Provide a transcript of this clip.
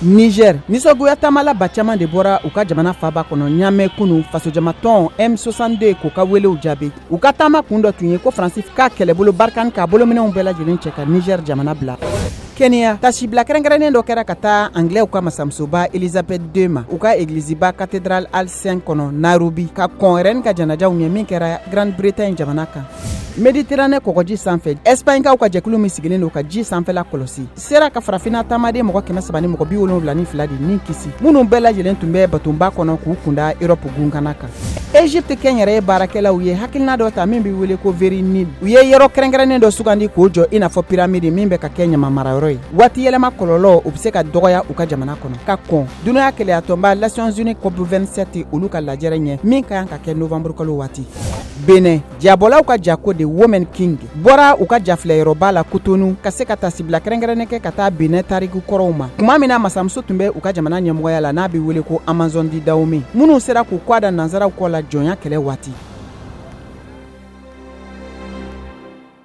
Niger, nisɔngoya taamala ba caman de bɔra u ka jamana faba kɔnɔ Ɲamɛ kunu, fasojamatɔn M62 k'u ka welew jaabi. U ka taama kun dɔ tun ye ko Faransi ka kɛlɛbolo Barkhane k'a bolominɛw bɛɛ lajɛlen cɛ ka Niger jamana bila. Kenya, tasibila kɛrɛnkɛrɛnnen dɔ kɛra ka taa Anglɛw ka masamusoba Elizabeth II ma u ka egiliziba Cathédrale All Saints kɔnɔ Nairobi, ka kɔn reine ka janajaw ɲɛ min kɛra Grande-Bretagne jamana kan. Méditerranée kɔgɔji sanfɛ, Espagnekaw ka jɛkulu min sigilen don ka ji sanfɛla kɔlɔsi sera ka Farafinna taamaden mɔgɔ 372 de ni kisi, minnu bɛɛ lajɛlen tun bɛ batonba kɔnɔ k'u kunda Europe gunkana kan. Egypte kɛnyɛrɛye baarakɛlaw ye hakilina dɔ ta min bɛ wele ko Very Nil. U ye yɔrɔ kɛrɛnkɛrɛnnen dɔ sugandi k'o jɔ i n'a fɔ piramidi min bɛ ka kɛ ɲama marayɔrɔ ye. Waati yɛlɛma kɔlɔlɔ, u bɛ se ka dɔgɔya u ka jamana kɔnɔ, ka kɔn dunuya kelenyatɔnba Nations Unies COP 27 olu ka lajɛrɛ ɲɛ min ka kan ka kɛ novembre kalo waati. Benin, jabɔlaw ka jako de Women King bɔra u ka jafilɛyɔrɔba la Cotonou ka se ka tasibila kɛrɛnkɛrɛnnen kɛ ka taa Benin tariku kɔrɔw ma, tuma min na masamuso tun bɛ u ka jamana ɲɛmɔgɔya la n'a bɛ wele ko Amazone du Dahomey, minnu sera k'u kɔ da nansaraw kɔ la jɔnya kɛlɛ waati.